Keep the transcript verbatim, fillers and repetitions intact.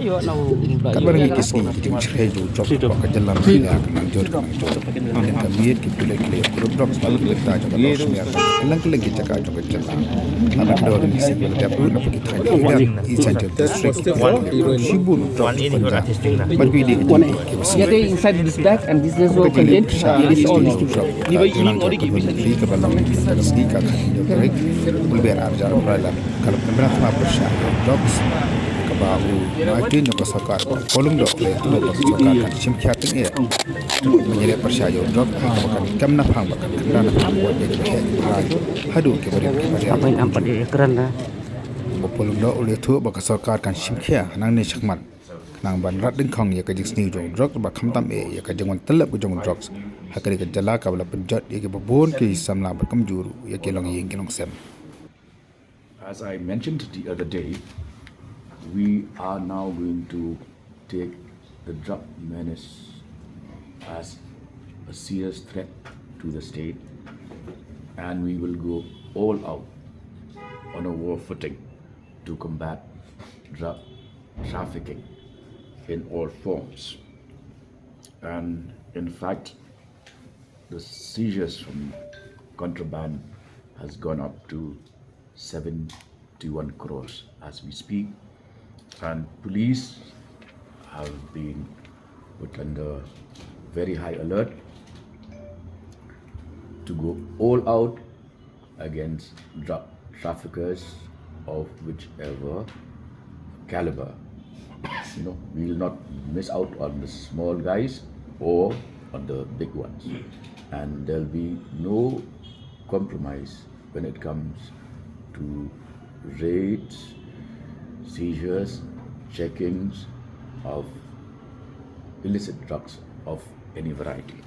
Katba ngi ki sngi ki jingshyrkhei jong u drok ba ka jylla na ka nang jot ka nang jot. Ngi ka miet ki pulit ki leh drugs ba ki leh ta jong ka dor snier ka leng ka leng ki jaka jong ka jylla. Lada ka dor ngi sngi ba la dep na ki thaiñ ki dep i chan jong district ki leh shibun drugs ba ja. Ba ki dei ki jingkit ki ba sngi. Inside this bag and this is all contained. This all is drugs. Ni ba i ni odi ki bi sa ni ka ba long ka sngi ka ka ni ka rek. Bul ber ar jar rai la. Ka la pynbna khma pyrshah ïa u drugs kaba u Martin jong ka sorkar Paul Lyngdoh u la ïathuh ba ka sorkar kan shim khia tyngeh ban ïaleh pyrshah ïa u drugs kaba kan kem na phang ba kan kynda na phang wat ïa kiba heh kiba haiñ haduh kiba rit kiba riat. Ba Paul Lyngdoh u la ïathuh ba ka sorkar kan shim khia nangne shakhmat khnang ban rat dyngkhong ïa ka jingsniew jong u drugs bad khamtam eh ïa ka jingwan tyllep ka jong u drugs ha kane ka jylla kaba la pynjot ïa kiba bun ki samla bad kumjuh ruh ïa ki longïing ki longsem. As I mentioned the other day, we are now going to take the drug menace as a serious threat to the state, and we will go all out on a war footing to combat drug trafficking in all forms. And in fact, the seizures from contraband has gone up to seventy-one crores as we speak. And police have been put under very high alert to go all out against drug traffickers of whichever caliber. You know, we will not miss out on the small guys or on the big ones. And there'll be no compromise when it comes to raids, seizures, checkings of illicit drugs of any variety.